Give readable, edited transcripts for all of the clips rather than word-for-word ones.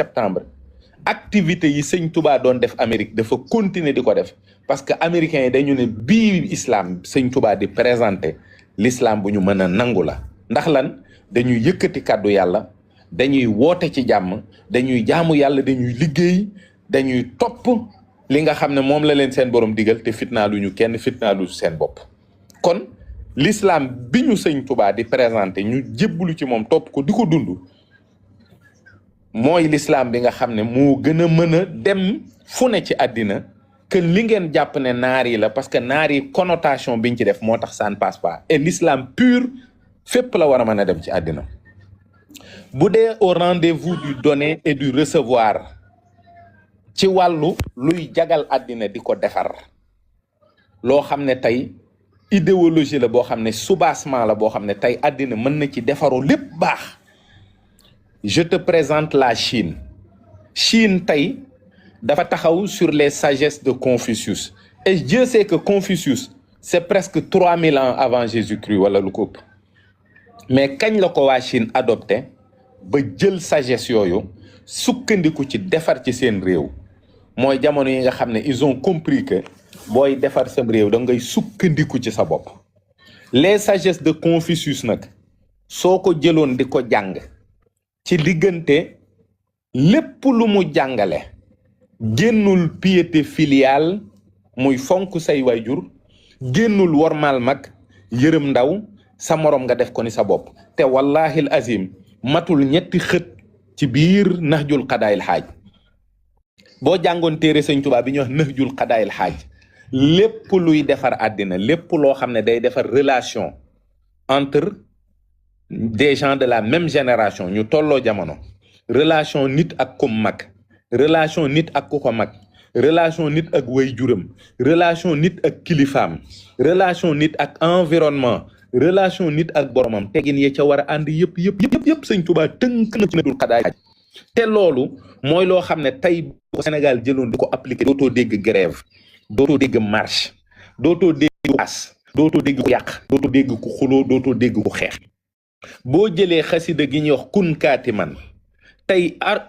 septembre activité yi sëñ Touba doon def Amérique dafa continuer di ko def parce que américains yi dañu ne bii islam sëñ Touba di présenté l'islam bu ñu mën a nangu la ndax lan dañuy yëkkati kàddu yàlla dañuy woote ci jàmm dañuy jaamu yàlla dañuy liggéey dañuy topp li nga xam ne moom la leen seen borom digal te fitnaaluñu kenn fitnaalu seen bopp kon l'islam bi ñu sëñ Touba di présenté ñu jébbalu ci moom topp ko di ko dund mooy l'islam bi nga xam ne moo gën a mën a dem fu ne ci àddina que li ngeen jàpp ne naar yi la parce que naar yi connotation biñ ci def moo tax ça ne passe pas et l'islam pur fépp la war a mën a dem ci àddina bu dee au rendez-vous du donner et du recevoir ci wàllu luy jagal àddina di ko defar loo xam ne tey idéologie la boo xam ne soubassement la boo xam ne tey àddina mën na ci defaru lépp baax je te présente la Chine Chine tey dafa taxaw sur les sagesses de Confucius et Dieu sait que Confucius c'est presque 3000 ans avant Jésus-Christ wala lu ko ëpp mais kañ la ko waa Chine adopté ba jël sagesse yooyu sukkandiku ci defar ci seen réew mooy jamono yi nga xam ne ils ont compris que booy defar sam réew da ngay sukkandiku ci sa bopp les sagesses de Confucius nag soo ko jëloon di ko jàng ci diggante lépp lu mu jàngale génnul piété filiale muy fonk say waajur génnul wormaal mag yërëm ndaw sa morom nga def ko ni sa bopp te wallahi azim matul ñetti xët ci biir Nahjul Qadaa'il Haaj boo jàngoon téere sëñ Tuubaa bi ñuy wax Nahjul Qadaa'il Haaj lépp luy defar àddina lépp loo xam ne day defar relation entre des gens de la même génération ñu tolloo jamono relation nit ak kum mag relation nit ak ku ko mag relation nit ak waajuram relation nit ak kilifaam relation nit ak environnement relation nit ak boromam tegin ye ca war a ànd yëpp sëñ Tuubaa tënk na ci Nahjul Qadaa'il te loolu mooy loo xam ne tey bu Sénégal jëloon di ko appliqué dootoo dégg grève dootoo dégg marche dootoo dégg waas dootoo dégg ku yàq dootoo dégg ku xuloo dootoo dégg ku xeex boo jëlee xasida gi ñuy wax kun kaatiman tey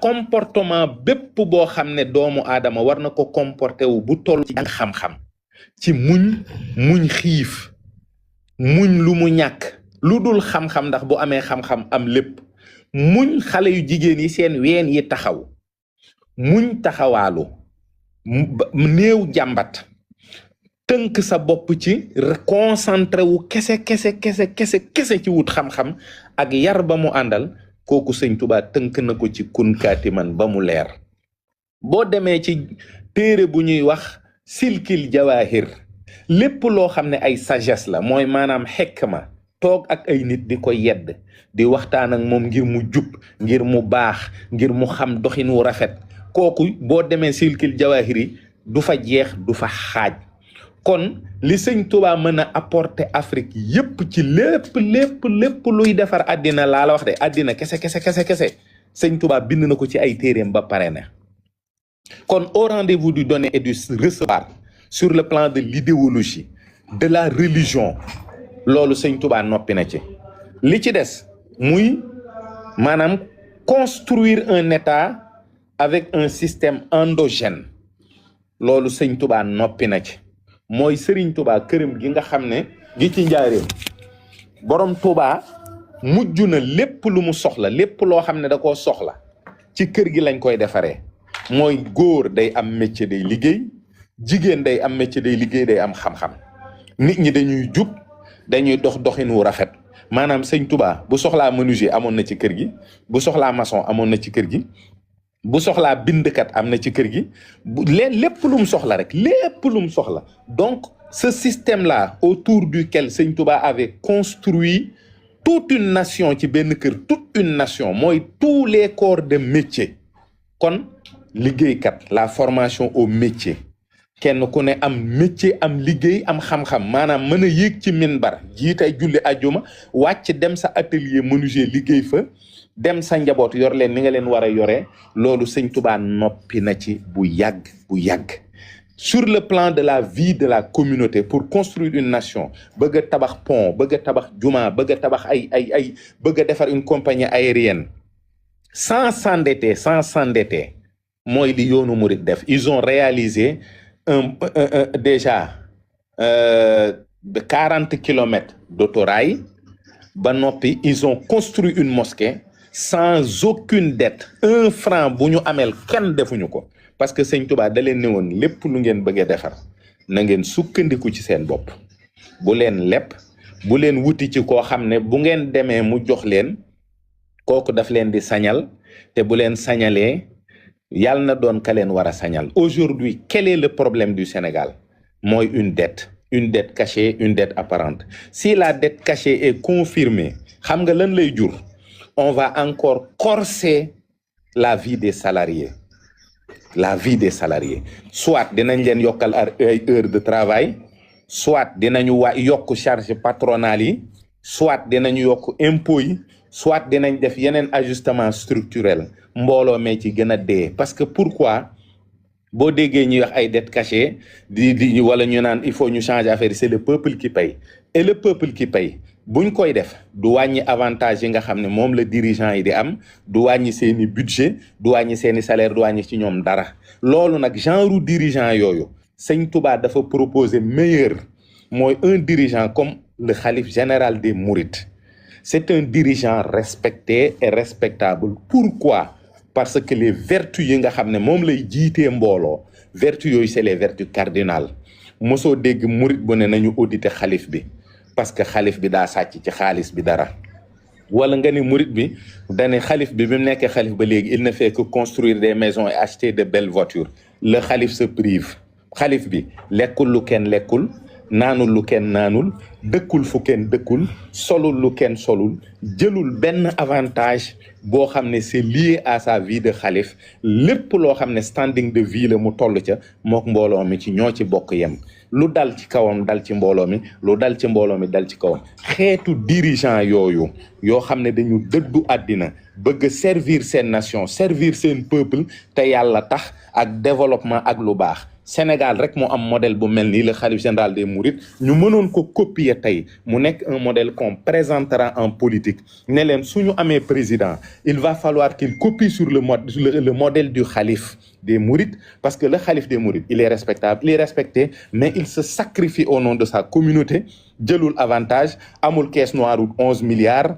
comportement bépp boo xam ne doomu aadama war na ko comporté wu bu toll ci xam-xam ci muñ xiif muñ lu mu ñàkk lu dul xam-xam ndax bu amee xam-xam am lépp muñ xale yu jigéen yi seen ween yi taxaw muñ taxawaalu néew jàmbat tënk sa bopp ci concentré wu kese ci wut xam-xam ak yar ba mu àndal kooku sëñ Tuubaa tënk na ko ci kun kaatiman ba mu leer boo demee ci téere bu ñuy wax silkil jawaahir lépp loo xam ne ay sagesse la mooy maanaam xekma toog ak ay nit di ko yedd di waxtaan ak moom ngir mu jub ngir mu baax ngir mu xam doxin wu rafet kooku boo demee silkil jawaahir yi du fa jeex du fa xaaj kon li sëñ Tuubaa mën a apporter Afrique yépp ci lépp luy defar àddina laa la wax de àddina kese sëñ Tuubaa bind na ko ci ay téereem ba pare na kon au rendez-vous du donner et du recevoir sur le plan de l'idéologie de la religion loolu sëñ Tuubaa noppi na ci li ci des muy maanaam construire un état avec un système endogène loolu sëñ Tuubaa noppi na ci mooy Sëriñ Tuubaa këram gi nga xam ne gi ci njaareem borom Tuubaa mujj na lépp lu mu soxla lépp loo xam ne da koo soxla ci kër gi lañ koy defaree mooy góor day am métier day liggéey jigéen day am métier day liggéey day am xam-xam nit ñi dañuy jub dañuy doxin wu rafet maanaam sëñ Tuubaa bu soxlaa menuisier amoon na ci kër gi bu soxlaa maçon amoon na ci kër gi bu soxlaa bindkat am na ci kër gi lépp lu mu soxla rek lépp lu mu soxla donc ce système là autour duquel sëñ Tuubaa avait construit toute une nation ci benn kër toute une nation mooy tous les corps de métier kon liggéeykat la formation au métier kenn ku ne am métier am liggéey am xam-xam maanaam mën a yéeg ci minbar jiitay julli ajjuma wàcc dem sa atelier menuisier liggéey fa dem sa njaboot yor leen ni nga leen war a yoree loolu sëñ Tuubaa noppi na ci bu yàgg sur le plan de la vie de la communauté pour construire une nation bëgg a tabax pont bëgg a tabax juma bëgg a tabax ay bëgg a defar une compagnie aérienne sans s'endetter mooy li yoonu murid def. Ils ont réalisé déjà 40 kilomètres d'autorail ba noppi ils ont construit une mosquée sans aucune dette. 1 franc bu ñu amel kenn defuñu ko parce que Sëñ Tuubaa da leen ne woon lépp lu ngeen bëgg a defar na ngeen sukkandiku ci seen bopp, bu leen lepp, bu leen wuti ci koo xam ne bu ngeen demee mu jox leen, kooku daf leen di sañal, te bu leen sañalee yàlla na doon ka leen war a sañal. Aujourd'hui, quel est le problème du Sénégal? Mooy une dette cachée, une dette apparente. Si la dette cachée est confirmée, xam nga lan lay jur? On va encore corser la vie des salariés. La vie des salariés. Soit dinañ leen yokkal ay heures de travail, soit dinañu yokk charge patronale yi, soit dinañu yokk impôt yi, soit dinañ def yeneen ajustement structurel. Mbooloo mee ci gën a dee. Parce que pourquoi boo déggee ñuy wax ay dettes cachées wala ñu naan il faut ñu changer affaire, c'est le peuple qui paye. Et le peuple qui paye buñ koy def du wàññi avantage yi nga xam ne moom la dirigeant yi di am, du wàññi seeni budget, du wàññi seeni salaire, du wàññi ci ñoom dara. Loolu nag genre dirigeant yooyu Sëñ Tuubaa dafa proposer meilleur, mooy un dirigeant comme le khalife général des Mourides. C'est un dirigeant respecté et respectable. Pourquoi? Parce que les vertus yi nga xam ne moom lay jiitee mbooloo, vertus yooyu c'est les vertus cardinales. Mosoo dégg murit bu ne nañu auditer xalif bi parce que xalif bi daa sàcc ci xaalis bi dara, wala nga ni murit bi dane xalif bi mu nekkee xalif ba léegi il ne fait que construire des maisons et acheter de belles voitures. Le xalif se prive. Xalif bi lekkul lu kenn lekkul, naanul lu kenn naanul, dëkkul fu kenn dëkkul, solul lu kenn solul, jëlul benn avantage boo xam ne c'est lié à sa vie de xalif. Lépp loo xam ne standing de vie la mu toll ca mook mbooloo mi ci ñoo ci bokk yem. Lu dal ci kawam dal ci mbooloo mi, lu dal ci mbooloo mi dal ci kawam. Xeetu dirigeant yooyu yoo xam ne dañu dëddu àddina bëgg servir seen nation, servir seen peuple te yàlla tax, ak développement ak lu baax. Sénégal rek moo am modèle bu mel nii le khalife général des Mourides. Ñu mënoon ko copier tey mu nekk un modèle qu'on présentera en politique. Ne leen suñu amee président, il va falloir qu'il copie sur le modèle du khalife des Mourides, parce que le khalife des Mourides, il est respectable, il est respecté, mais il se sacrifie au nom de sa communauté. Jëlul avantage, amul caisse noire 11 milliards,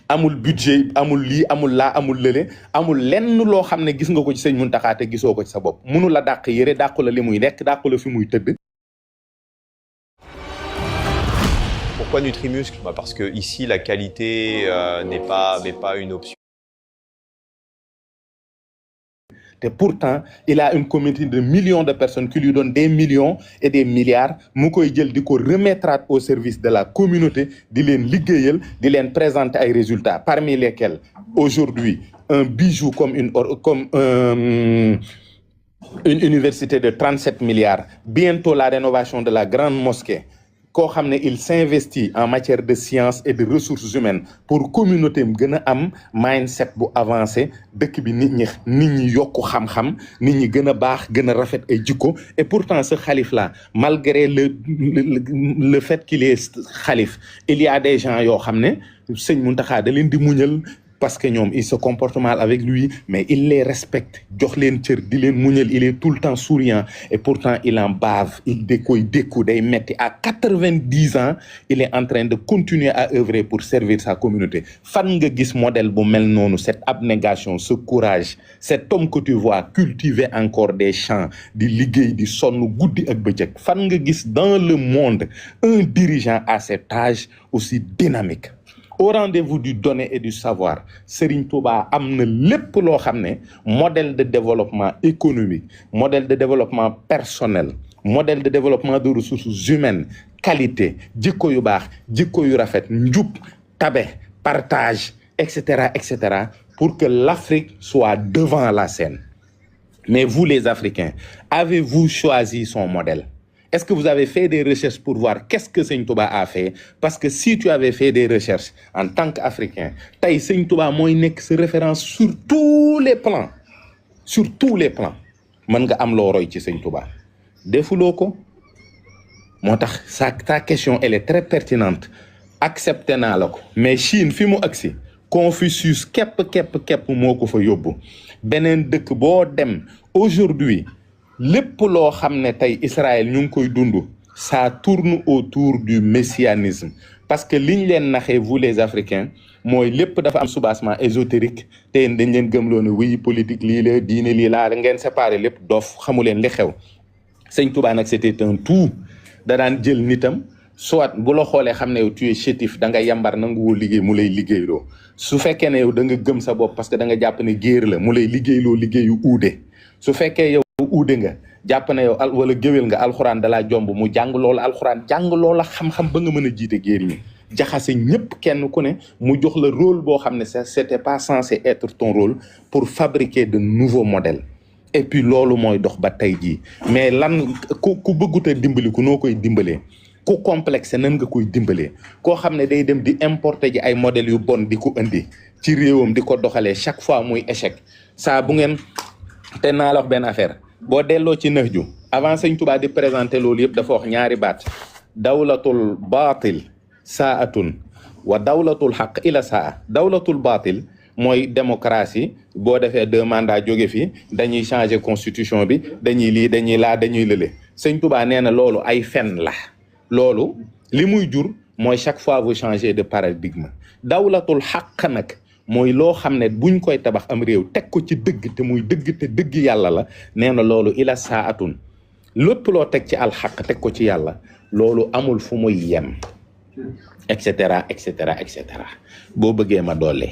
amul budget, amul lii, amul laa, amul lële, amul lenn loo xam ne gis nga ko ci Sëñ Muntaxa te gisoo ko ci sa bopp. Mënu la dàq yére, dàqu la li muy lekk, dàqu la fi muy tëdd. Pourquoi Nutrimuscle? Parce que ici la qualité n'est pas une option. Et pourtant, il a une communauté de millions de personnes qui lui donnent des millions et des milliards. Mu koy jël di ko remettre au service de la communauté, di leen liggéeyal, di leen présenter ay résultats, parmi lesquels aujourd'hui un bijou comme une université de 37 milliards, bientôt la rénovation de la grande mosquée. Koo xam ne il s'investit en matière de sciences et de ressources humaines pour communauté am gën a am mindset bu avancé, dëkk bi nit ñi yokku xam-xam, nit ñi gën a baax, gën a rafet ay jikko. Et pourtant ce khalife là, malgré le fait qu'il est khalife, il y a des gens yoo xam ne Sëñ Muntaxa da leen di muñal parce que ñoom ils se comportent mal avec lui, mais il les respecte, jox leen cër, di leen muñal, il est tout le temps souriant. Et pourtant il en bave, il dékku day metti. À 90 ans, il est en train de continuer à œuvrer pour servir sa communauté. Fan nga gis modèle bu mel noonu, cette abnégation, ce courage, cet homme que tu vois cultiver encore des champs, di liggéey, di sonn guddi ak bëccëg. Fan nga gis dans le monde un dirigeant à cet âge aussi dynamique? Au rendez-vous du donner et du savoir, Serigne Touba am na lépp loo xam ne modèle de développement économique, modèle de développement personnel, modèle de développement de ressources humaines, qualité, jikko yu baax, jikko yu rafet, njub, tabe, partage, etc., pour que l'Afrique soit devant la scène. Mais vous les Africains, avez-vous choisi son modèle? Est-ce que vous avez fait des recherches pour voir qu'est-ce que Sëñ Touba a fait? Parce que si tu avais fait des recherches en tant qu'Africain, tey Sëñ Touba mooy nekk sa référence sur tous les plans. Sur tous les plans. Mën nga am loo roy ci Sëñ Touba. Defuloo ko. Moo tax ta question elle est très pertinente. Accepté naa la ko. Mais Chine fi mu agsi Confucius képp moo ko fa yóbbu beneen dëkk boo dem aujourd'hui lépp loo xam ne tey Israël ñu ngi koy dund ça tourne autour du messianisme parce que liñ leen naxee vous les Africains mooy lépp dafa am soubassement ésotérique te dañ leen gëmloo ne oui politique lii la diine lii laa ngeen séparé lépp dof xamu leen li xew Sëñ Touba nag c'était un tout da daan jël nitam soit bu la xoolee xam ne yow tu es chétif da nga yambar nanguwoo liggéey mu lay liggéeyloo su fekkee ne yow da nga gëm sa bopp parce que da nga jàpp ne géer la mu lay liggéeyloo liggéeyu uude su fekkee yow uude nga jàpp ne yow wala géwél nga alxuraan dalaa jomb mu jàng loola alxuraan jàng loola xam-xam ba nga mën a jiite géer ñi jaxase ñëpp kenn ku ne mu jox la rôle boo xam ne c'était pas censé être ton rôle pour fabriquer de nouveaux modèles et puis loolu mooy dox ba tey jii mais lan ku bëggut a dimbali ku noo koy dimbalee ku complexe nan nga koy dimbalee koo xam ne day dem di importer ji ay modèles yu bon di ko indi ci réewam di ko doxalee chaque fois muy échec saa bu ngeen te naa la wax benn affaire boo delloo ci Nahju avant Sëñ Tuubaa di présenter loolu yëpp dafa wax ñaari baat dawlatul baatil saatun wa dawlatul xaq ila saa dawlatul baatil mooy démocratie boo defee 2 mandats jóge fi dañuy changer constitution bi dañuy lii dañuy laa dañuy lële Sëñ Tuubaa nee na loolu ay fen la loolu li muy jur mooy chaque fois vous changez de paradigme dawlatul xaq nag mooy loo xam ne buñ koy tabax am réew teg ko ci dëgg te muy dëgg te dëgg yàlla la nee na loolu ila saatun lépp loo teg ci alxaq teg ko ci yàlla loolu amul fu muy yem et cetera et cetera et cetera boo bëggee ma doole